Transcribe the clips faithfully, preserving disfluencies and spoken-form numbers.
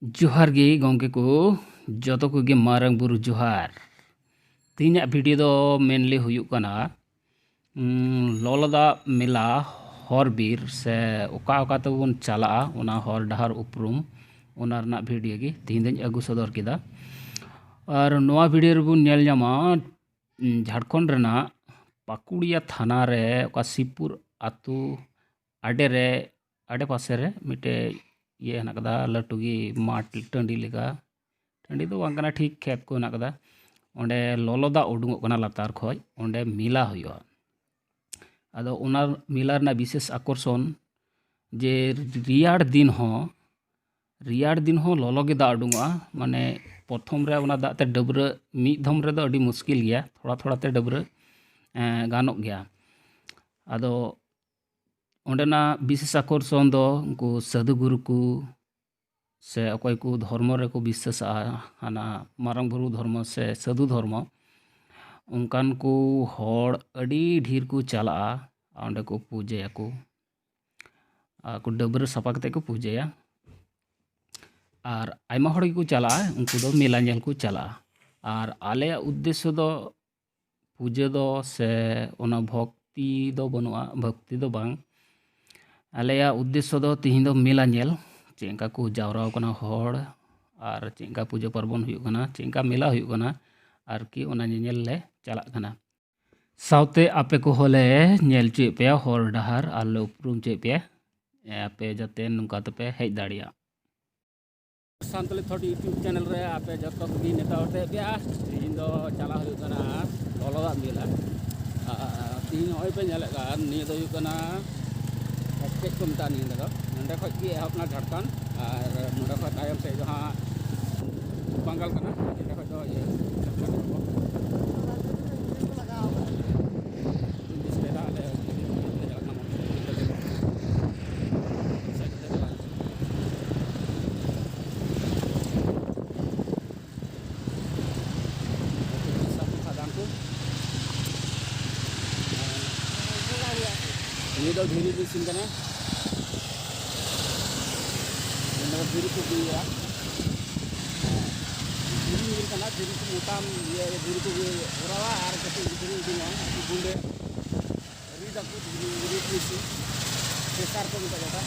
ᱡᱚᱦᱟᱨ ᱜᱮ ᱜᱚᱢᱠᱮ ᱠᱚ, ᱡᱚᱛᱚ ᱠᱚᱜᱮ ᱢᱟᱨᱟᱝ ᱵᱩᱨᱩ ᱡᱚᱦᱟᱨ᱾ ᱛᱮᱦᱮᱧᱟᱜ ᱵᱷᱤᱰᱤᱭᱳ ᱫᱚ ᱢᱮᱱᱞᱤ ᱦᱩᱭᱩᱜ ᱠᱟᱱᱟ, ᱩᱸ, ᱞᱚᱞᱚᱫᱟᱜ ᱢᱮᱞᱟ ᱦᱚᱨ ᱵᱤᱨ ᱥᱮ ᱚᱠᱟ ᱚᱠᱟ ᱛᱮᱵᱚᱱ ᱪᱟᱞᱟᱜᱼᱟ, ᱚᱱᱟ ᱦᱚᱨ ᱰᱟᱦᱟᱨ ᱩᱯᱨᱩᱢ, ᱚᱱᱟ ᱨᱮᱱᱟᱜ ᱵᱷᱤᱰᱤᱭᱳ ᱜᱮ ᱛᱮᱦᱮᱧ ᱫᱚᱧ ᱟᱹᱜᱩ ᱥᱚᱫᱚᱨ ᱠᱮᱫᱟ᱾ ᱟᱨ ᱱᱚᱣᱟ ᱵᱷᱤᱰᱤᱭᱳ ᱨᱮᱵᱚᱱ ᱧᱮᱞ ᱧᱟᱢᱟ, ᱩᱸ, ᱡᱷᱟᱲᱠᱷᱚᱸᱰ ᱨᱮᱱᱟᱜ ᱯᱟᱠᱩᱲᱤᱭᱟ ᱛᱷᱟᱱᱟ ᱨᱮ ᱚᱠᱟ ᱥᱤᱵᱽᱯᱩᱨ ᱟᱹᱛᱩ ᱟᱰᱮ ᱨᱮ, ᱟᱰᱮ ᱯᱟᱥᱮ ᱨᱮ ᱢᱤᱫᱴᱮᱡ ᱤᱭᱟᱹ ᱦᱮᱱᱟᱜ ᱠᱟᱫᱟ, ᱞᱟᱹᱴᱩ ᱜᱮ ᱢᱟᱴᱷ ᱴᱟᱺᱰᱤ ᱞᱮᱠᱟ᱾ ᱴᱟᱺᱰᱤ ᱫᱚ ᱵᱟᱝ ᱠᱟᱱᱟ, ᱴᱷᱤᱠ ᱠᱷᱮᱛ ᱠᱚ ᱦᱮᱱᱟᱜ ᱠᱟᱫᱟ᱾ ᱚᱸᱰᱮ ᱞᱚᱞᱚ ᱫᱟᱜ ᱩᱰᱩᱝᱚᱜ ᱠᱟᱱᱟ ᱞᱟᱛᱟᱨ ᱠᱷᱚᱡ, ᱚᱸᱰᱮ ᱢᱮᱞᱟ ᱦᱩᱭᱩᱜᱼᱟ᱾ ᱟᱫᱚ ᱚᱱᱟ ᱢᱮᱞᱟ ᱨᱮᱱᱟᱜ ᱵᱤᱥᱮᱥ ᱟᱠᱚᱨᱥᱚᱱ ᱡᱮ ᱨᱮᱭᱟᱲ ᱫᱤᱱ ᱦᱚᱸ, ᱨᱮᱭᱟᱲ ᱫᱤᱱ ᱦᱚᱸ ᱞᱚᱞᱚ ᱜᱮ ᱫᱟᱜ ᱩᱰᱩᱝᱚᱜᱼᱟ᱾ ᱢᱟᱱᱮ ᱯᱨᱚᱛᱷᱚᱢ ᱨᱮ ᱚᱱᱟ ᱫᱟᱜ ᱛᱮ ᱰᱟᱹᱵᱽᱨᱟᱹᱜ ᱢᱤᱫ ᱫᱷᱚᱢ ᱨᱮᱫᱚ ᱟᱹᱰᱤ ᱢᱩᱥᱠᱤᱞ ᱜᱮᱭᱟ, ᱛᱷᱚᱲᱟ ᱛᱷᱚᱲᱟ ᱛᱮ ᱰᱟᱹᱵᱽᱨᱟᱹᱜ, ᱮᱸ, ᱜᱟᱱᱚᱜ ᱜᱮᱭᱟ᱾ ᱟᱫᱚ ᱚᱸᱰᱮᱱᱟᱜ ᱵᱤᱥᱮᱥ ᱟᱠᱚᱨᱥᱚᱱ ᱫᱚ ᱩᱱᱠᱩ ᱥᱟᱹᱫᱷᱩ ᱜᱩᱨᱩ ᱠᱚ ᱥᱮ ᱚᱠᱚᱭ ᱠᱚ ᱫᱷᱚᱨᱢᱚ ᱨᱮᱠᱚ ᱵᱤᱥᱥᱟᱹᱥᱟᱜᱼᱟ, ᱦᱟᱱᱟ ᱢᱟᱨᱟᱝ ᱵᱩᱨᱩ ᱫᱷᱚᱨᱢᱚ ᱥᱮ ᱥᱟᱹᱫᱷᱩ ᱫᱷᱚᱨᱢᱚ, ᱚᱱᱠᱟᱱ ᱠᱚ ᱦᱚᱲ ᱟᱹᱰᱤ ᱰᱷᱮᱨ ᱠᱚ ᱪᱟᱞᱟᱜᱼᱟ, ᱚᱸᱰᱮ ᱠᱚ ᱯᱩᱡᱟᱹᱭᱟᱠᱚ᱾ ᱟᱨ ᱠᱚ ᱰᱟᱹᱵᱽᱨᱟᱹ ᱥᱟᱯᱷᱟ ᱠᱟᱛᱮ ᱠᱚ ᱯᱩᱡᱟᱹᱭᱟ᱾ ᱟᱨ ᱟᱭᱢᱟ ᱦᱚᱲ ᱜᱮᱠᱚ ᱪᱟᱞᱟᱜᱼᱟ, ᱩᱱᱠᱩ ᱫᱚ ᱢᱮᱞᱟ ᱧᱮᱞ ᱠᱚ ᱪᱟᱞᱟᱜᱼᱟ᱾ ᱟᱨ ᱟᱞᱮᱭᱟᱜ ᱩᱫᱽᱫᱮᱥᱥᱚ ᱫᱚ ᱯᱩᱡᱟᱹ ᱫᱚ ᱥᱮ ᱚᱱᱟ ᱵᱷᱚᱠᱛᱤ ᱫᱚ ᱵᱟᱹᱱᱩᱜᱼᱟ, ᱵᱷᱚᱠᱛᱤ ᱫᱚ ᱵᱟᱝ᱾ ᱟᱞᱮᱭᱟᱜ ᱩᱫᱽᱫᱮᱥᱥᱚ ᱫᱚ ᱛᱤᱦᱤᱧ ᱫᱚ ᱢᱮᱞᱟ ᱧᱮᱞ, ᱪᱮᱫ ᱞᱮᱠᱟ ᱠᱚ ᱡᱟᱣᱨᱟ ᱟᱠᱟᱱᱟ ᱦᱚᱲ, ᱟᱨ ᱪᱮᱫ ᱞᱮᱠᱟ ᱯᱩᱡᱟᱹ ᱯᱟᱨᱵᱚᱱ ᱦᱩᱭᱩᱜ ᱠᱟᱱᱟ, ᱪᱮᱫ ᱞᱮᱠᱟ ᱢᱮᱞᱟ ᱦᱩᱭᱩᱜ ᱠᱟᱱᱟ, ᱟᱨᱠᱤ ᱚᱱᱟ ᱧᱮᱧᱮᱞ ᱞᱮ ᱪᱟᱞᱟᱜ ᱠᱟᱱᱟ᱾ ᱥᱟᱶᱛᱮ ᱟᱯᱮ ᱠᱚᱦᱚᱸ ᱞᱮ ᱧᱮᱞ ᱦᱚᱪᱚᱭᱮᱫ ᱯᱮᱭᱟ ᱦᱚᱨ ᱰᱟᱦᱟᱨ, ᱟᱨ ᱞᱮ ᱩᱯᱨᱩᱢ ᱦᱚᱪᱚᱭᱮᱫ ᱯᱮᱭᱟ, ᱮ, ᱟᱯᱮ ᱡᱟᱛᱮ ᱱᱚᱝᱠᱟ ᱛᱮᱯᱮ ᱦᱮᱡ ᱫᱟᱲᱮᱭᱟᱜ᱾ ᱥᱟᱱᱛᱟᱞᱤ ᱛᱷᱚᱴ YouTube ᱪᱮᱱᱮᱞ ᱨᱮ ᱟᱯᱮ ᱡᱚᱛᱚ ᱠᱚᱜᱮ ᱱᱮᱣᱛᱟ ᱦᱚᱨᱛᱮ ᱯᱮᱭᱟ᱾ ᱛᱮᱦᱮᱧ ᱫᱚ ᱪᱟᱞᱟᱣ ᱦᱩᱭᱩᱜ ᱠᱟᱱᱟ ᱞᱚᱞᱚ ᱫᱟᱜ ᱢᱮᱞᱟ᱾ ᱟᱨ ᱛᱮᱦᱮᱧ ᱱᱚᱜᱼᱚᱭ ᱯᱮ ᱧᱮᱞᱮᱫ ᱠᱟᱱ, ᱱᱤᱭᱟᱹ ᱫᱚ ᱦᱩᱭᱩᱜ ᱠᱟᱱᱟ, ᱪᱮᱫ ᱠᱚ ᱢᱮᱛᱟᱜᱼᱟ ᱱᱤᱭᱟᱹ ᱫᱚ, ᱱᱚᱸᱰᱮ ᱠᱷᱚᱡ ᱜᱮ ᱮᱦᱚᱵ ᱮᱱᱟ ᱡᱷᱟᱲᱠᱷᱚᱸᱰ, ᱟᱨ ᱱᱚᱸᱰᱮ ᱠᱷᱚᱡ ᱛᱟᱭᱚᱢ ᱥᱮᱫ ᱫᱚ ᱦᱟᱸᱜ ᱵᱟᱝᱜᱟᱞ ᱠᱟᱱᱟ, ᱱᱚᱸᱰᱮ ᱠᱷᱚᱡ ᱫᱚ ᱤᱭᱟᱹ ᱡᱷᱟᱲᱠᱷᱚᱸᱰ ᱠᱟᱱᱟ᱾ ᱵᱤᱥ ᱴᱟᱠᱟ ᱟᱞᱮ ᱪᱟᱞᱟᱜ ᱠᱟᱱᱟ ᱢᱚᱴᱚᱨ ᱥᱟᱭᱠᱮᱞ ᱛᱮ᱾ ᱥᱟᱭᱠᱮᱞ ᱛᱮ ᱪᱟᱞᱟᱜ ᱦᱩᱭᱩᱜᱼᱟ᱾ ᱥᱟᱵ ᱠᱚ ᱠᱷᱟᱫᱟᱱ ᱠᱚ᱾ ᱱᱤᱭᱟᱹ ᱫᱚ ᱫᱷᱤᱨᱤ ᱢᱮᱥᱤᱱ ᱠᱟᱱᱟ᱾ ᱱᱚᱰᱮ ᱫᱷᱤᱨᱤ ᱠᱚ ᱤᱫᱤᱭᱟ᱾ ᱠᱟᱱᱟ, ᱫᱷᱤᱨᱤ ᱠᱚ ᱢᱚᱴᱟᱢ ᱤᱭᱟᱹ ᱫᱷᱤᱨᱤ ᱠᱚ ᱵᱷᱚᱨᱟᱣᱟ ᱟᱨ ᱠᱟᱹᱴᱤᱡ ᱫᱷᱤᱨᱤ ᱩᱰᱩᱝᱚᱜᱼᱟ, ᱟᱨᱠᱤ ᱜᱩᱸᱰᱟᱹ ᱨᱤᱫ ᱟᱠᱚ, ᱨᱤᱫ ᱢᱮᱥᱤᱱ, ᱯᱨᱮᱥᱟᱨ ᱠᱚ ᱢᱮᱛᱟᱜ ᱠᱟᱱᱟ᱾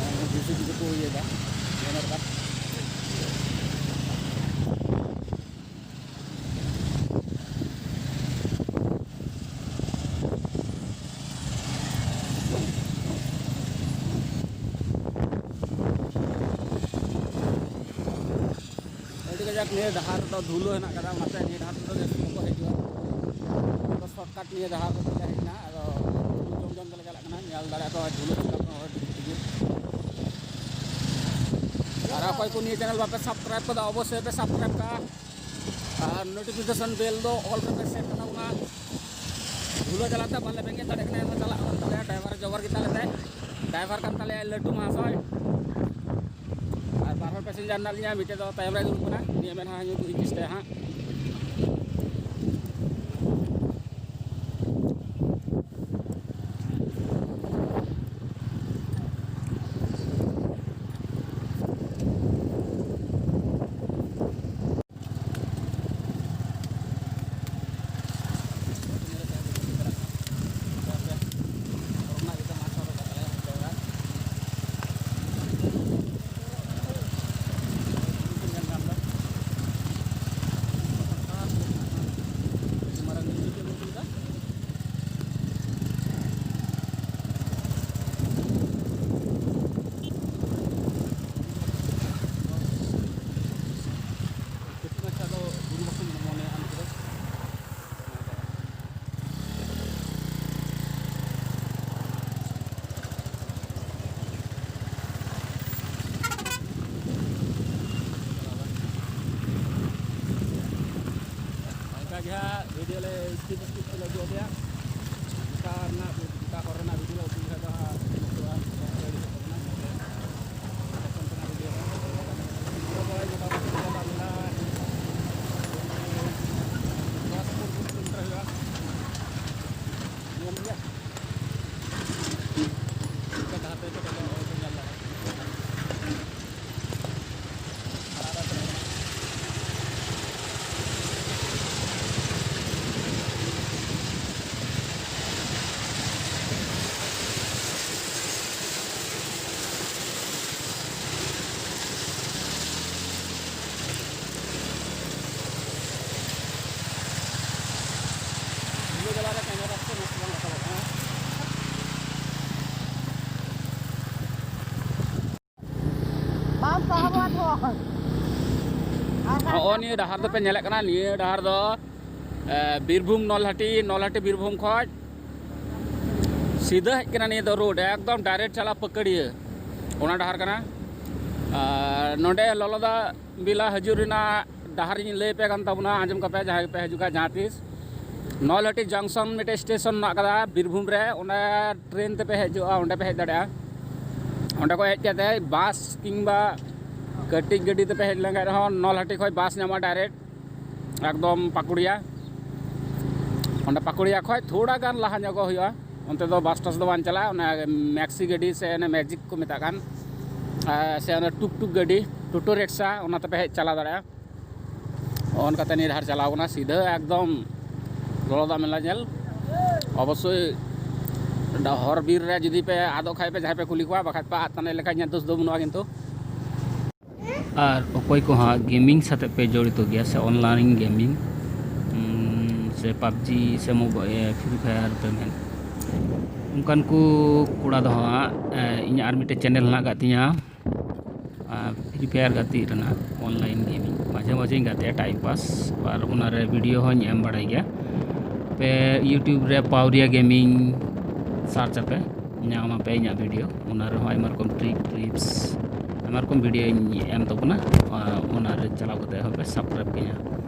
ᱟᱨ ᱡᱮᱥᱤᱵᱤ ᱛᱮᱠᱚ ᱤᱭᱟᱹᱭᱮᱫᱟ, ᱵᱮᱱᱟᱨ ᱠᱟᱴ᱾ ᱟᱹᱰᱤ ᱠᱟᱡᱟᱠ ᱱᱤᱭᱟᱹ ᱰᱟᱦᱟᱨ ᱨᱮᱫᱚ ᱫᱷᱩᱞᱟᱹ ᱦᱮᱱᱟᱜ ᱠᱟᱫᱟ, ᱚᱱᱟᱛᱮ ᱱᱤᱭᱟᱹ ᱰᱟᱦᱟᱨ ᱛᱮᱫᱚ ᱡᱟᱹᱥᱛᱤ ᱵᱟᱠᱚ ᱦᱤᱡᱩᱜᱼᱟ᱾ ᱟᱫᱚ ᱥᱚᱨᱴᱠᱟᱴ ᱱᱤᱭᱟᱹ ᱰᱟᱦᱟᱨ ᱨᱮᱫᱚ ᱦᱮᱡ ᱮᱱᱟ, ᱟᱫᱚ ᱡᱚᱢ ᱡᱚᱢ ᱛᱮᱞᱮ ᱪᱟᱞᱟᱜ ᱠᱟᱱᱟ᱾ ᱧᱮᱞ ᱫᱟᱲᱮᱭᱟᱜ ᱠᱚ ᱫᱷᱩᱞᱟᱹ ᱪᱮᱛᱟᱱ ᱠᱷᱚᱱ ᱦᱚᱲ ᱰᱤᱜᱤ ᱰᱤᱜᱤ᱾ ᱟᱨ ᱚᱠᱚᱭ ᱠᱚ ᱱᱤᱭᱟᱹ ᱪᱮᱱᱮᱞ ᱵᱟᱯᱮ ᱥᱟᱵᱥᱠᱨᱟᱭᱤᱵ ᱠᱟᱫᱟ, ᱚᱵᱚᱥᱥᱳᱭ ᱯᱮ ᱥᱟᱵᱥᱠᱨᱟᱭᱤᱵ ᱠᱟᱜᱼᱟ᱾ ᱟᱨ ᱱᱳᱴᱤᱯᱷᱤᱠᱮᱥᱚᱱ ᱵᱮᱞ ᱫᱚ ᱚᱞ ᱨᱮᱯᱮ ᱥᱮᱴ ᱠᱟᱛᱟ ᱵᱚᱱᱟ᱾ ᱫᱷᱩᱞᱟᱹ ᱡᱟᱞᱟᱛᱮ ᱵᱟᱞᱮ ᱵᱮᱸᱜᱮᱫ ᱫᱟᱲᱮᱭᱟᱜ ᱠᱟᱱᱟ, ᱮᱱᱦᱚᱸ ᱪᱟᱞᱟᱜ ᱠᱟᱱ ᱛᱟᱞᱮᱭᱟ᱾ ᱰᱨᱟᱭᱵᱷᱟᱨ ᱡᱚᱵᱚᱨ ᱜᱮᱛᱟ ᱞᱮ ᱛᱟᱭ᱾ ᱰᱨᱟᱭᱵᱷᱟᱨ ᱠᱟᱱ ᱛᱟᱞᱮᱭᱟ ᱞᱟᱹᱴᱩ ᱢᱟᱦᱟᱥᱚᱭ᱾ ᱟᱨ ᱵᱟᱨ ᱦᱚᱲ ᱯᱮᱥᱮᱧᱡᱟᱨ ᱢᱮᱱᱟᱜ ᱞᱤᱧᱟ, ᱢᱤᱫᱴᱮᱡ ᱫᱚ ᱛᱟᱭᱚᱢ ᱨᱮ ᱫᱩᱲᱩᱵ ᱠᱟᱱᱟ᱾ ᱩᱱᱤᱭᱟᱜ ᱢᱮᱫᱦᱟ ᱧᱩᱛ ᱤᱧ ᱪᱮᱥᱴᱟᱭᱟ ᱦᱟᱸᱜ᱾ ᱠᱟᱹᱴᱤᱡ ᱢᱟᱪᱷᱟ ᱫᱚ ᱵᱩᱨᱩ ᱵᱟᱠᱚ ᱢᱚᱱᱮᱭᱟᱜᱼᱟ ᱱᱩᱠᱩ ᱫᱚ᱾ ᱚᱱᱠᱟ ᱜᱮ ᱦᱟᱸᱜ ᱵᱷᱤᱰᱤᱭᱳ ᱞᱮ skip skip ᱛᱮᱞᱮ ᱩᱫᱩᱜ ᱟᱯᱮᱭᱟ᱾ ᱚᱠᱟ ᱨᱮᱱᱟᱜ, ᱚᱠᱟ ᱠᱚᱨᱮᱱᱟᱜ ᱵᱷᱤᱰᱤᱭᱳ ᱞᱮ ᱩᱫᱩᱜ ᱠᱷᱟᱡ ᱫᱚ ᱦᱟᱸᱜ ᱧᱮᱞᱚᱜᱼᱟ᱾ ᱫᱚᱥ ᱯᱚᱱᱨᱚ ᱠᱤᱞᱳᱢᱤᱴᱟᱨ ᱦᱩᱭᱩᱜᱼᱟ᱾ ᱧᱮᱞ ᱜᱮᱭᱟ᱾ ᱪᱮᱫ ᱞᱮᱠᱟ ᱰᱟᱦᱟᱨ ᱛᱮ ᱪᱮᱫ ᱞᱮᱠᱟ ᱦᱚᱲ ᱠᱚ ᱧᱮᱞ ᱫᱟᱲᱮᱭᱟᱜᱼᱟ᱾ ᱟᱨ ᱟᱨ ᱦᱚᱸᱜᱼᱚ ᱱᱤᱭᱟᱹ ᱰᱟᱦᱟᱨ ᱫᱚᱯᱮ ᱧᱮᱞᱮᱫ ᱠᱟᱱᱟ, ᱱᱤᱭᱟᱹ ᱰᱟᱦᱟᱨ ᱫᱚ ᱮ, ᱵᱤᱨᱵᱷᱩᱢ ᱱᱚᱞᱦᱟᱴᱤ, ᱱᱚᱞᱦᱟᱴᱤ ᱵᱤᱨᱵᱷᱩᱢ ᱠᱷᱚᱡ ᱥᱤᱫᱷᱟᱹ ᱦᱮᱡ ᱠᱟᱱᱟ ᱱᱤᱭᱟᱹ ᱫᱚ ᱨᱳᱰ, ᱮᱠᱫᱚᱢ ᱰᱟᱭᱨᱮᱠᱴ ᱪᱟᱞᱟᱜ ᱯᱟᱹᱠᱟᱹᱲᱤᱭᱟᱹ, ᱚᱱᱟ ᱰᱟᱦᱟᱨ ᱠᱟᱱᱟ᱾ ᱟᱨ ᱱᱚᱰᱮ ᱞᱚᱞᱚᱫᱟ ᱵᱤᱞᱟ ᱦᱤᱡᱩᱜ ᱨᱮᱱᱟᱜ ᱰᱟᱦᱟᱨ ᱤᱧ ᱞᱟᱹᱭ ᱟᱯᱮ ᱠᱟᱱ ᱛᱟᱵᱚᱱᱟ, ᱟᱸᱡᱚᱢ ᱠᱟᱯᱮ ᱡᱟᱦᱟᱸᱭ ᱜᱮᱯᱮ ᱦᱤᱡᱩᱜᱼᱟ ᱡᱟᱦᱟᱸ ᱛᱤᱥ᱾ ᱱᱚᱞᱦᱟᱴᱤ ᱡᱚᱝᱥᱚᱱ ᱢᱤᱫᱴᱮᱡ ᱥᱴᱮᱥᱚᱱ ᱢᱮᱱᱟᱜ ᱠᱟᱫᱟ ᱵᱤᱨᱵᱷᱩᱢ ᱨᱮ, ᱚᱸᱰᱮ ᱴᱨᱮᱱ ᱛᱮᱯᱮ ᱦᱮᱡᱚᱜᱼᱟ, ᱚᱸᱰᱮ ᱯᱮ ᱦᱮᱡ ᱫᱟᱲᱮᱭᱟᱜᱼᱟ᱾ ᱚᱸᱰᱮ ᱠᱷᱚᱡ ᱦᱮᱡ ᱠᱟᱛᱮ ᱵᱟᱥ ᱠᱤᱝᱵᱟ ᱠᱟᱹᱴᱤᱡ ᱜᱟᱹᱰᱤ ᱛᱮᱯᱮ ᱦᱮᱡ ᱞᱮᱱᱠᱷᱟᱱ ᱨᱮᱦᱚᱸ ᱱᱚᱞᱦᱟᱴᱤ ᱠᱷᱚᱡ ᱵᱟᱥ ᱧᱟᱢᱚᱜᱼᱟ ᱰᱟᱭᱨᱮᱠᱴ ᱮᱠᱫᱚᱢ ᱯᱟᱠᱩᱲᱤᱭᱟ᱾ ᱚᱸᱰᱮ ᱯᱟᱠᱩᱲᱤᱭᱟ ᱠᱷᱚᱡ ᱛᱷᱚᱲᱟ ᱜᱟᱱ ᱞᱟᱦᱟ ᱧᱚᱜᱚᱜ ᱦᱩᱭᱩᱜᱼᱟ, ᱚᱱᱛᱮ ᱫᱚ ᱵᱟᱥ ᱴᱟᱥ ᱫᱚ ᱵᱟᱝ ᱪᱟᱞᱟᱜᱼᱟ᱾ ᱚᱱᱟ ᱢᱮᱠᱥᱤ ᱜᱟᱹᱰᱤ ᱥᱮ ᱚᱱᱮ ᱢᱮᱡᱤᱠ ᱠᱚ ᱢᱮᱛᱟᱜ ᱠᱟᱱ, ᱟᱨ ᱥᱮ ᱚᱱᱟ ᱴᱩᱠ ᱴᱩᱠ ᱜᱟᱹᱰᱤ, ᱴᱳᱴᱳ ᱨᱤᱠᱥᱟ, ᱚᱱᱟ ᱛᱮᱯᱮ ᱦᱮᱡ ᱪᱟᱞᱟᱣ ᱫᱟᱲᱮᱭᱟᱜᱼᱟ᱾ ᱚᱱᱠᱟᱛᱮ ᱱᱤᱭᱟᱹ ᱰᱟᱦᱟᱨ ᱪᱟᱞᱟᱣ ᱠᱟᱱᱟ ᱥᱤᱫᱷᱟᱹ ᱮᱠᱫᱚᱢ ᱞᱚᱞᱚ ᱫᱟᱜ ᱢᱮᱞᱟ ᱧᱮᱞ᱾ ᱚᱵᱚᱥᱥᱳᱭ ᱦᱚᱨ ᱵᱤᱨ ᱨᱮ ᱡᱩᱫᱤ ᱯᱮ ᱟᱫᱚᱜ ᱠᱷᱟᱡ ᱯᱮ, ᱡᱟᱦᱟᱸᱭ ᱯᱮ ᱠᱩᱞᱤ ᱠᱚᱣᱟ, ᱵᱟᱠᱷᱟᱡ ᱯᱮ ᱟᱫ ᱛᱟᱱᱮ ᱞᱮᱠᱷᱟᱡ ᱤᱧᱟᱹᱜ ᱫᱳᱥ ᱫᱚ ᱵᱟᱹᱱᱩᱜᱼᱟ᱾ ᱠᱤᱱᱛᱩ ᱟᱨ ᱚᱠᱚᱭ ᱠᱚ ᱦᱟᱸᱜ ᱜᱮᱢᱤᱝ ᱥᱟᱛᱮᱜ ᱯᱮ ᱡᱚᱲᱤᱛᱚ ᱜᱮᱭᱟ ᱥᱮ ᱚᱱᱞᱟᱭᱤᱱ ᱜᱮᱢᱤᱝ, ᱩᱢ, ᱥᱮ ᱯᱟᱵᱡᱤ ᱥᱮ ᱢᱳᱵᱟᱭ-, ᱮ, ᱯᱷᱨᱤ ᱯᱷᱟᱭᱟᱨ ᱯᱮ ᱢᱮᱱ, ᱚᱱᱠᱟᱱ ᱠᱚ ᱠᱚᱲᱟ ᱫᱚ ᱦᱟᱸᱜ, ᱮ, ᱤᱧᱟᱹᱜ ᱟᱨ ᱢᱤᱫᱴᱮᱡ ᱪᱮᱱᱮᱞ ᱦᱮᱱᱟᱜ ᱟᱠᱟᱫ ᱛᱤᱧᱟᱹ, ᱟᱨ ᱯᱷᱨᱤ ᱯᱷᱟᱭᱟᱨ ᱜᱟᱛᱮᱜ ᱨᱮᱱᱟᱜ ᱚᱱᱞᱟᱭᱤᱱ ᱜᱮᱢᱤᱝ ᱢᱟᱡᱷᱮ ᱢᱟᱡᱷᱮᱧ ᱜᱟᱛᱮᱜᱼᱟ ᱴᱟᱭᱤᱢ ᱯᱟᱥ, ᱟᱨ ᱚᱱᱟᱨᱮ ᱵᱷᱤᱰᱤᱭᱳ ᱦᱚᱸᱧ ᱮᱢ ᱵᱟᱲᱟᱭ ᱜᱮᱭᱟ᱾ ᱯᱮ YouTube ᱨᱮ ᱯᱟᱣᱨᱤᱭᱟ ᱜᱮᱢᱤᱝ ᱥᱟᱨᱪ ᱟᱯᱮ, ᱧᱟᱢ ᱟᱯᱮ ᱤᱧᱟᱹᱜ ᱵᱷᱤᱰᱤᱭᱳ᱾ ᱚᱱᱟ ᱨᱮᱦᱚᱸ ᱟᱭᱢᱟ ᱨᱚᱠᱚᱢ ᱴᱨᱤᱠ ᱴᱨᱤᱯᱥ, ᱟᱭᱢᱟ ᱨᱚᱠᱚᱢ ᱵᱷᱤᱰᱤᱭᱳᱧ ᱮᱢ ᱛᱟᱵᱚᱱᱟ᱾ ᱟᱨ ᱚᱱᱟᱨᱮ ᱪᱟᱞᱟᱣ ᱠᱟᱛᱮ ᱦᱚᱸᱯᱮ ᱥᱟᱵᱥᱠᱨᱟᱭᱤᱵ ᱠᱤᱧᱟ,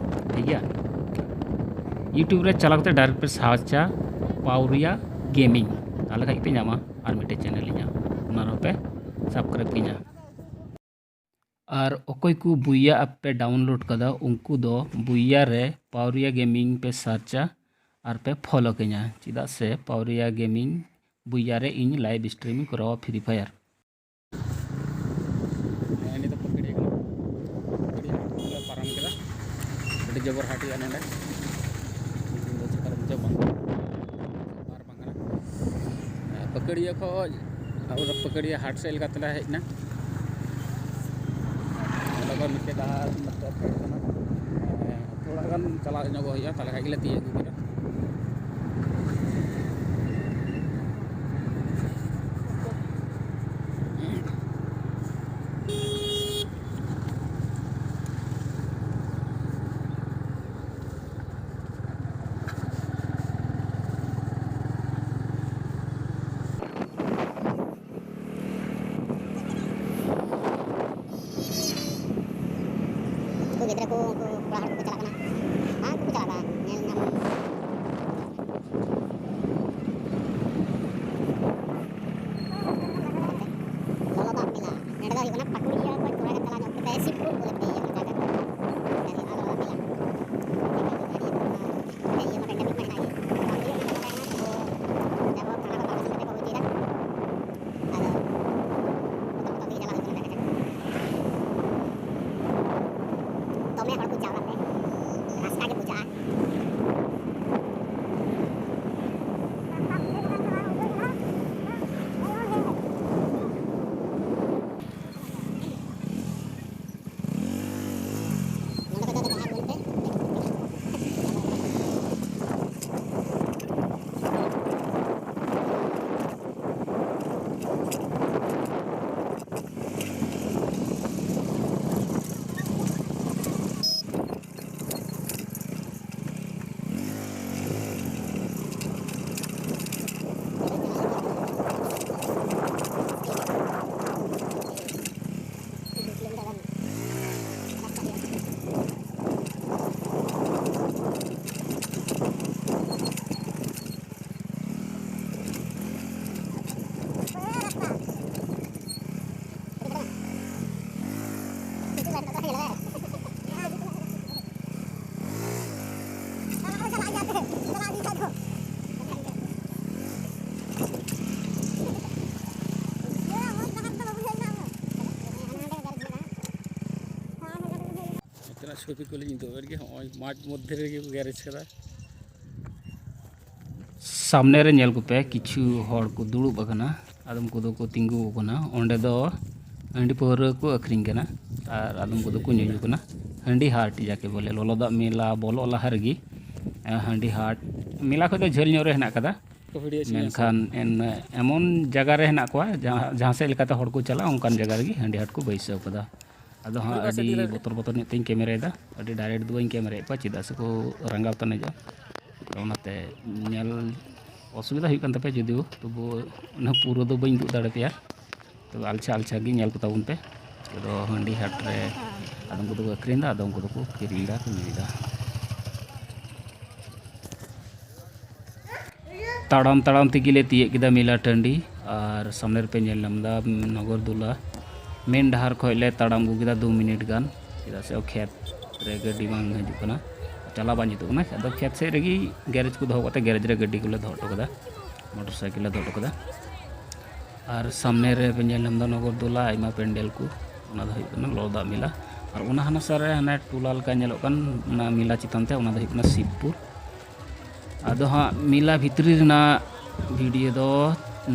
ᱴᱷᱤᱠ ᱜᱮᱭᱟ? YouTube ᱨᱮ ᱪᱟᱞᱟᱣ ᱠᱟᱛᱮ ᱰᱟᱭᱨᱮᱠᱴ ᱯᱮ ᱥᱟᱨᱪᱟ ᱯᱟᱣᱨᱤᱭᱟ ᱜᱮᱢᱤᱝ, ᱛᱟᱦᱚᱞᱮ ᱠᱷᱟᱡ ᱜᱮᱯᱮ ᱧᱟᱢᱟ ᱟᱨ ᱢᱤᱫᱴᱮᱡ ᱪᱮᱱᱮᱞ ᱤᱧᱟᱹᱜ, ᱚᱱᱟ ᱨᱮᱦᱚᱸ ᱯᱮ ᱥᱟᱵᱥᱠᱨᱟᱭᱤᱵ ᱠᱤᱧᱟ᱾ ᱟᱨ ᱚᱠᱚᱭ ᱠᱚ ᱵᱩᱭᱟ ᱟᱯ ᱯᱮ ᱰᱟᱣᱩᱱᱞᱳᱰ ᱠᱟᱫᱟ, ᱩᱱᱠᱩ ᱫᱚ ᱵᱩᱭᱟ ᱨᱮ ᱯᱟᱣᱨᱤᱭᱟ ᱜᱮᱢᱤᱝ ᱯᱮ ᱥᱟᱨᱪᱟ ᱟᱨ ᱯᱮ ᱯᱷᱚᱞᱳ ᱠᱤᱧᱟ, ᱪᱮᱫᱟᱜ ᱥᱮ ᱯᱟᱣᱨᱤᱭᱟ ᱜᱮᱢᱤᱝ ᱵᱩᱭᱟ ᱨᱮ ᱤᱧ ᱞᱟᱭᱤᱵᱷ ᱥᱴᱨᱤᱢ ᱤᱧ ᱠᱚᱨᱟᱣᱟ ᱯᱷᱨᱤ ᱯᱷᱟᱭᱟᱨ᱾ ᱦᱮᱸ, ᱱᱤᱛᱚᱜ ᱯᱟᱹᱠᱟᱹᱲᱤᱭᱟᱹ ᱠᱟᱱᱟ, ᱯᱟᱹᱠᱟᱹᱲᱤᱭᱟᱹ ᱦᱟᱴ ᱞᱮ ᱯᱟᱨᱚᱢ ᱠᱮᱫᱟ, ᱟᱹᱰᱤ ᱡᱚᱵᱚᱨ ᱦᱟᱴ ᱦᱩᱭᱩᱜᱼᱟ ᱱᱚᱰᱮ᱾ ᱛᱤᱦᱤᱧ ᱫᱚ ᱪᱮᱫ ᱠᱟᱨᱚᱱ ᱪᱚ ᱵᱟᱝ, ᱵᱟᱨ ᱵᱟᱝ ᱠᱟᱱᱟ᱾ ᱯᱟᱹᱠᱟᱹᱲᱤᱭᱟᱹ ᱠᱷᱚᱡ ᱟᱵᱚ ᱫᱚ ᱯᱟᱹᱠᱟᱹᱲᱤᱭᱟᱹ ᱦᱟᱴ ᱥᱮᱫ ᱞᱮᱠᱟ ᱛᱮᱞᱮ ᱦᱮᱡ ᱮᱱᱟ᱾ ᱚᱸᱰᱮ ᱠᱷᱚᱱ ᱢᱤᱫᱴᱮᱡ ᱰᱟᱦᱟᱨ ᱱᱚᱛᱮ ᱯᱷᱮᱰ ᱠᱟᱱᱟ᱾ ᱛᱷᱚᱲᱟ ᱜᱟᱱ ᱪᱟᱞᱟᱣ ᱧᱚᱜᱚᱜ ᱦᱩᱭᱩᱜᱼᱟ, ᱛᱟᱦᱚᱞᱮ ᱠᱷᱟᱡ ᱜᱮᱞᱮ ᱛᱤᱭᱳᱜ ᱟᱹᱜᱩ ᱠᱮᱫᱟ᱾ ᱜᱤᱫᱽᱨᱟᱹ ᱠᱚ, ᱩᱱᱠᱩ ᱠᱚᱲᱟ ᱦᱚᱲ ᱠᱚᱠᱚ ᱪᱟᱞᱟᱜ ᱠᱟᱱᱟ᱾ ᱦᱮᱸ, ᱩᱱᱠᱩ ᱠᱚ ᱪᱟᱞᱟᱜ ᱠᱟᱱᱟ, ᱧᱮᱞ ᱧᱟᱢ᱾ ᱞᱚᱞᱚ ᱫᱟᱜ ᱢᱮᱞᱟ᱾ ᱱᱚᱸᱰᱮ ᱫᱚ ᱦᱩᱭᱩᱜ ᱠᱟᱱᱟ ᱯᱟᱹᱠᱩᱲᱤᱭᱟᱹ ᱠᱷᱚᱱ ᱛᱷᱚᱲᱟ ᱜᱟᱱ ᱪᱟᱞᱟᱣ ᱧᱚᱜ ᱠᱟᱛᱮ ᱥᱤᱵᱽᱯᱩᱨ ᱵᱚᱞᱮ ᱠᱚ ᱞᱟᱹᱭᱟ ᱚᱱᱟ ᱡᱟᱭᱜᱟ ᱫᱚ᱾ ᱱᱚᱸᱰᱮ ᱦᱩᱭᱩᱜᱼᱟ ᱞᱚᱞᱚ ᱫᱟᱜ ᱢᱮᱞᱟ᱾ ᱤᱭᱟᱹ ᱢᱟ ᱯᱮᱱᱰᱮᱢᱤᱠ ᱢᱟ ᱦᱮᱱᱟᱜ ᱜᱮ᱾ ᱵᱟᱝ ᱦᱩᱭᱩᱜ ᱠᱟᱱᱟ, ᱛᱚᱵᱩ ᱡᱟᱭᱦᱳᱠ, ᱦᱟᱱᱟ ᱠᱚ ᱵᱟᱠᱚ ᱥᱮᱱ ᱠᱟᱛᱮ ᱠᱚ ᱦᱩᱭ ᱦᱚᱪᱚᱭᱮᱫᱟ᱾ ᱟᱫᱚ ᱵᱚᱛᱚᱨ ᱵᱚᱛᱚᱨ ᱛᱮᱜᱮ ᱪᱟᱞᱟᱜ ᱦᱩᱭᱩᱜ ᱠᱟᱱᱟ ᱰᱟᱠᱟ ᱪᱟᱞᱟᱜ᱾ ᱫᱚᱢᱮ ᱦᱚᱲ ᱠᱚ ᱡᱟᱣᱨᱟ ᱞᱮᱱᱟ᱾ ᱨᱟᱥᱛᱟ ᱜᱮ ᱵᱩᱡᱷᱟᱹᱜᱼᱟ᱾ ᱱᱚᱰᱮ ᱠᱷᱚᱡ ᱫᱚ ᱡᱟᱦᱟᱸ ᱵᱚᱞᱛᱮ ᱱᱚᱛᱮᱱᱟᱜ ᱪᱷᱚᱵᱤ ᱠᱚᱞᱤᱧ ᱩᱫᱩᱜ ᱟᱵᱮᱱ ᱜᱮ᱾ ᱦᱚᱸᱜᱼᱚᱭ ᱢᱟᱴᱷ ᱢᱚᱫᱽᱫᱷᱮ ᱨᱮᱜᱮ ᱠᱚ ᱜᱮᱨᱮᱡᱽ ᱠᱟᱫᱟ᱾ ᱥᱟᱢᱱᱮ ᱨᱮ ᱧᱮᱞ ᱠᱚᱯᱮ, ᱠᱤᱪᱷᱩ ᱦᱚᱲ ᱠᱚ ᱫᱩᱲᱩᱵ ᱟᱠᱟᱱᱟ, ᱟᱫᱚᱢ ᱠᱚᱫᱚ ᱠᱚ ᱛᱤᱸᱜᱩ ᱟᱠᱟᱱᱟ᱾ ᱚᱸᱰᱮ ᱫᱚ ᱦᱟᱺᱰᱤ ᱯᱟᱹᱣᱨᱟᱹ ᱠᱚ ᱟᱹᱠᱷᱨᱤᱧ ᱠᱟᱱᱟ ᱟᱨ ᱟᱫᱚᱢ ᱠᱚᱫᱚ ᱠᱚ ᱧᱩ ᱠᱟᱱᱟ᱾ ᱦᱟᱺᱰᱤ ᱦᱟᱴ ᱡᱟᱠᱮ ᱵᱚᱞᱮ, ᱞᱚᱞᱚ ᱫᱟᱜ ᱢᱮᱞᱟ ᱵᱚᱞᱚᱜ ᱞᱟᱦᱟ ᱨᱮᱜᱮ, ᱮ, ᱦᱟᱺᱰᱤ ᱦᱟᱴ, ᱢᱮᱞᱟ ᱠᱷᱚᱱ ᱫᱚ ᱡᱷᱟᱹᱞ ᱧᱚᱜ ᱨᱮ ᱦᱮᱱᱟᱜ ᱠᱟᱫᱟ᱾ ᱢᱮᱱᱠᱷᱟᱱ ᱮᱱ, ᱮᱢᱚᱱ ᱡᱟᱭᱜᱟ ᱨᱮ ᱦᱮᱱᱟᱜ ᱠᱚᱣᱟ, ᱡᱟᱦᱟᱸ, ᱡᱟᱦᱟᱸ ᱥᱮᱫ ᱞᱮᱠᱟᱛᱮ ᱦᱚᱲ ᱠᱚ ᱪᱟᱞᱟᱜᱼᱟ, ᱚᱱᱠᱟᱱ ᱡᱟᱭᱜᱟ ᱨᱮᱜᱮ ᱦᱟᱺᱰᱤ ᱦᱟᱴ ᱠᱚ ᱵᱟᱹᱭᱥᱟᱹᱣ ᱠᱟᱫᱟ᱾ ᱟᱫᱚ ᱦᱟᱸᱜ ᱟᱹᱰᱤ ᱵᱚᱛᱚᱨ ᱵᱚᱛᱚᱨ ᱧᱚᱜ ᱛᱤᱧ ᱠᱮᱢᱮᱨᱟᱭᱮᱫᱟ, ᱟᱹᱰᱤ ᱰᱟᱭᱨᱮᱠᱴ ᱫᱚ ᱵᱟᱹᱧ ᱠᱮᱢᱮᱨᱟᱭᱮᱫ ᱠᱚᱣᱟ, ᱪᱮᱫᱟᱜ ᱥᱮ ᱠᱚ ᱨᱟᱸᱜᱟᱣ ᱛᱟᱱᱮᱡᱚᱜᱼᱟ᱾ ᱛᱚ ᱚᱱᱟᱛᱮ ᱧᱮᱞ ᱚᱥᱩᱵᱤᱫᱷᱟ ᱦᱩᱭᱩᱜ ᱠᱟᱱ ᱛᱟᱯᱮᱭᱟ ᱡᱩᱫᱤᱭᱳ, ᱛᱚᱵᱩ ᱚᱱᱟ ᱯᱩᱨᱟᱹ ᱫᱚ ᱵᱟᱹᱧ ᱩᱫᱩᱜ ᱫᱟᱲᱮ ᱯᱮᱭᱟ᱾ ᱛᱚᱵᱮ ᱟᱞᱪᱷᱟ ᱟᱞᱪᱷᱟ ᱜᱮ ᱧᱮᱞ ᱠᱚ ᱛᱟᱵᱚᱱ ᱯᱮ᱾ ᱠᱚᱫᱚ ᱦᱟᱺᱰᱤ ᱦᱟᱴ ᱨᱮ ᱟᱫᱚᱢ ᱠᱚᱫᱚ ᱠᱚ ᱟᱹᱠᱷᱨᱤᱧ ᱮᱫᱟ, ᱟᱫᱚᱢ ᱠᱚᱫᱚ ᱠᱚ ᱠᱤᱨᱤᱧ ᱮᱫᱟ, ᱠᱚ ᱧᱩᱭᱮᱫᱟ᱾ ᱛᱟᱲᱟᱢ ᱛᱟᱲᱟᱢ ᱛᱮᱜᱮ ᱞᱮ ᱛᱤᱭᱟᱹᱜ ᱠᱮᱫᱟ ᱢᱮᱞᱟ ᱴᱟᱺᱰᱤ᱾ ᱟᱨ ᱥᱟᱢᱱᱮ ᱨᱮᱯᱮ ᱧᱮᱞ ᱧᱟᱢ ᱮᱫᱟ ᱱᱚᱜᱚᱨᱫᱩᱞᱟ᱾ ᱢᱮᱱ ᱰᱟᱦᱟᱨ ᱠᱷᱚᱱ ᱞᱮ ᱛᱟᱲᱟᱢ ᱟᱹᱜᱩ ᱠᱮᱫᱟ ᱫᱩ ᱢᱤᱱᱤᱴ ᱜᱟᱱ, ᱪᱮᱫᱟᱜ ᱥᱮ ᱠᱷᱮᱛ ᱨᱮ ᱜᱟᱹᱰᱤ ᱵᱟᱝ ᱦᱤᱡᱩᱜ ᱠᱟᱱᱟ, ᱪᱟᱞᱟᱣ ᱵᱟᱝ ᱡᱩᱛᱩᱜ ᱠᱟᱱᱟ᱾ ᱟᱫᱚ ᱠᱷᱮᱛ ᱥᱮᱫ ᱨᱮᱜᱮ ᱜᱮᱨᱮᱡᱽ ᱠᱚ ᱫᱚᱦᱚ ᱠᱟᱛᱮ ᱜᱮᱨᱮᱡᱽ ᱨᱮ ᱜᱟᱹᱰᱤ ᱠᱚᱞᱮ ᱫᱚᱦᱚ ᱦᱚᱴᱚ ᱠᱟᱫᱟ, ᱢᱚᱴᱚᱨ ᱥᱟᱭᱠᱮᱞ ᱞᱮ ᱫᱚᱦᱚ ᱦᱚᱴᱚ ᱠᱟᱫᱟ᱾ ᱟᱨ ᱥᱟᱢᱱᱮ ᱨᱮ ᱯᱮ ᱧᱮᱞ ᱧᱟᱢ ᱮᱫᱟ ᱱᱚᱜᱚᱨᱫᱩᱞᱟ, ᱟᱭᱢᱟ ᱯᱮᱱᱰᱮᱞ ᱠᱚ᱾ ᱚᱱᱟ ᱫᱚ ᱦᱩᱭᱩᱜ ᱠᱟᱱᱟ ᱞᱚᱞᱚ ᱫᱟᱜ ᱢᱮᱞᱟ᱾ ᱟᱨ ᱚᱱᱟ ᱦᱟᱱᱟ ᱥᱟ ᱨᱮ ᱦᱟᱱᱮ ᱴᱚᱞᱟ ᱞᱮᱠᱟ ᱧᱮᱞᱚᱜ ᱠᱟᱱ ᱚᱱᱟ ᱢᱮᱞᱟ ᱪᱮᱛᱟᱱ ᱛᱮ, ᱚᱱᱟ ᱫᱚ ᱦᱩᱭᱩᱜ ᱠᱟᱱᱟ ᱥᱤᱵᱽᱯᱩᱨ᱾ ᱟᱫᱚ ᱦᱟᱸᱜ ᱢᱮᱞᱟ ᱵᱷᱤᱛᱨᱤ ᱨᱮᱱᱟᱜ ᱵᱷᱤᱰᱤᱭᱳ ᱫᱚ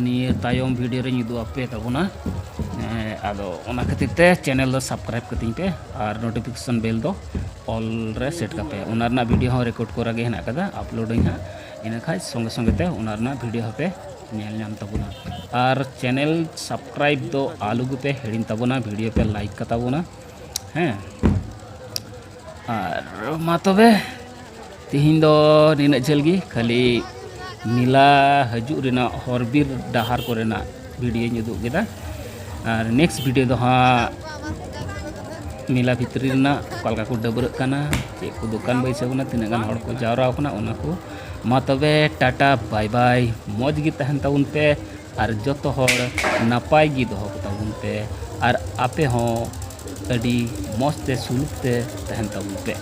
ᱱᱤᱭᱟᱹ ᱛᱟᱭᱚᱢ ᱵᱷᱤᱰᱤᱭᱳ ᱨᱮᱧ ᱩᱫᱩᱜ ᱟᱯᱮ ᱛᱟᱵᱚᱱᱟ᱾ ᱦᱮᱸ, ᱟᱫᱚ ᱚᱱᱟ ᱠᱷᱟᱹᱛᱤᱨ ᱛᱮ ᱪᱮᱱᱮᱞ ᱫᱚ ᱥᱟᱵᱥᱠᱨᱟᱭᱤᱵᱽ ᱠᱟᱹᱛᱤᱧ ᱯᱮ ᱟᱨ ᱱᱳᱴᱤᱯᱷᱤᱠᱮᱥᱚᱱ ᱵᱮᱞ ᱫᱚ ᱚᱞ ᱨᱮ ᱥᱮᱴ ᱠᱟᱯᱮ᱾ ᱚᱱᱟ ᱨᱮᱱᱟᱜ ᱵᱷᱤᱰᱤᱭᱳ ᱦᱚᱸ ᱨᱮᱠᱚᱨᱰ ᱠᱚᱨᱟ ᱜᱮ ᱦᱮᱱᱟᱜ ᱟᱠᱟᱫᱟ, ᱟᱯᱞᱳᱰ ᱟᱹᱧ ᱦᱟᱸᱜ᱾ ᱤᱱᱟᱹ ᱠᱷᱟᱡ ᱥᱚᱸᱜᱮ ᱥᱚᱸᱜᱮ ᱛᱮ ᱚᱱᱟ ᱨᱮᱱᱟᱜ ᱵᱷᱤᱰᱤᱭᱳ ᱦᱚᱸᱯᱮ ᱧᱮᱞ ᱧᱟᱢ ᱛᱟᱵᱚᱱᱟ᱾ ᱟᱨ ᱪᱮᱱᱮᱞ ᱥᱟᱵᱥᱠᱨᱟᱭᱤᱵᱽ ᱫᱚ ᱟᱞᱚ ᱜᱮᱯᱮ ᱦᱤᱲᱤᱧ ᱛᱟᱵᱚᱱᱟ, ᱵᱷᱤᱰᱤᱭᱳ ᱯᱮ ᱞᱟᱭᱤᱠ ᱠᱟᱛᱟ ᱵᱚᱱᱟ᱾ ᱦᱮᱸ, ᱟᱨ ᱢᱟ ᱛᱚᱵᱮ ᱛᱤᱦᱤᱧ ᱫᱚ ᱱᱤᱱᱟᱹᱜ ᱡᱷᱟᱹᱞ ᱜᱮ, ᱠᱷᱟᱹᱞᱤ ᱢᱮᱞᱟ ᱦᱤᱡᱩᱜ ᱨᱮᱱᱟᱜ ᱦᱚᱨ ᱵᱤᱨ ᱰᱟᱦᱟᱨ ᱠᱚᱨᱮᱱᱟᱜ ᱵᱷᱤᱰᱤᱭᱳᱧ ᱩᱫᱩᱜ ᱠᱮᱫᱟ᱾ ᱟᱨ ᱱᱮᱠᱥᱴ ᱵᱷᱤᱰᱤᱭᱳ ᱫᱚ ᱦᱟᱸᱜ ᱢᱮᱞᱟ ᱵᱷᱤᱛᱨᱤ ᱨᱮᱱᱟᱜ ᱚᱠᱟ ᱞᱮᱠᱟ ᱠᱚ ᱰᱟᱹᱵᱽᱨᱟᱹᱜ ᱠᱟᱱᱟ, ᱪᱮᱫ ᱠᱚ ᱫᱚᱠᱟᱱ ᱵᱟᱹᱭᱥᱟᱹᱣ ᱠᱟᱱᱟ, ᱛᱤᱱᱟᱹᱜ ᱜᱟᱱ ᱦᱚᱲ ᱠᱚ ᱡᱟᱣᱨᱟ ᱟᱠᱟᱱᱟ, ᱚᱱᱟ ᱠᱚ᱾ ᱢᱟ ᱛᱚᱵᱮ ᱴᱟᱴᱟ, ᱵᱟᱭ ᱵᱟᱭ, ᱢᱚᱡᱽ ᱜᱮ ᱛᱟᱦᱮᱱ ᱛᱟᱵᱚᱱ ᱯᱮ ᱟᱨ ᱡᱚᱛᱚ ᱦᱚᱲ ᱱᱟᱯᱟᱭ ᱜᱮ ᱫᱚᱦᱚ ᱠᱚ ᱛᱟᱵᱚᱱ ᱯᱮ᱾ ᱟᱨ ᱟᱯᱮ ᱦᱚᱸ ᱟᱹᱰᱤ ᱢᱚᱡᱽ ᱛᱮ ᱥᱩᱞᱩᱠ ᱛᱮ ᱛᱟᱦᱮᱱ ᱛᱟᱵᱚᱱ ᱯᱮ᱾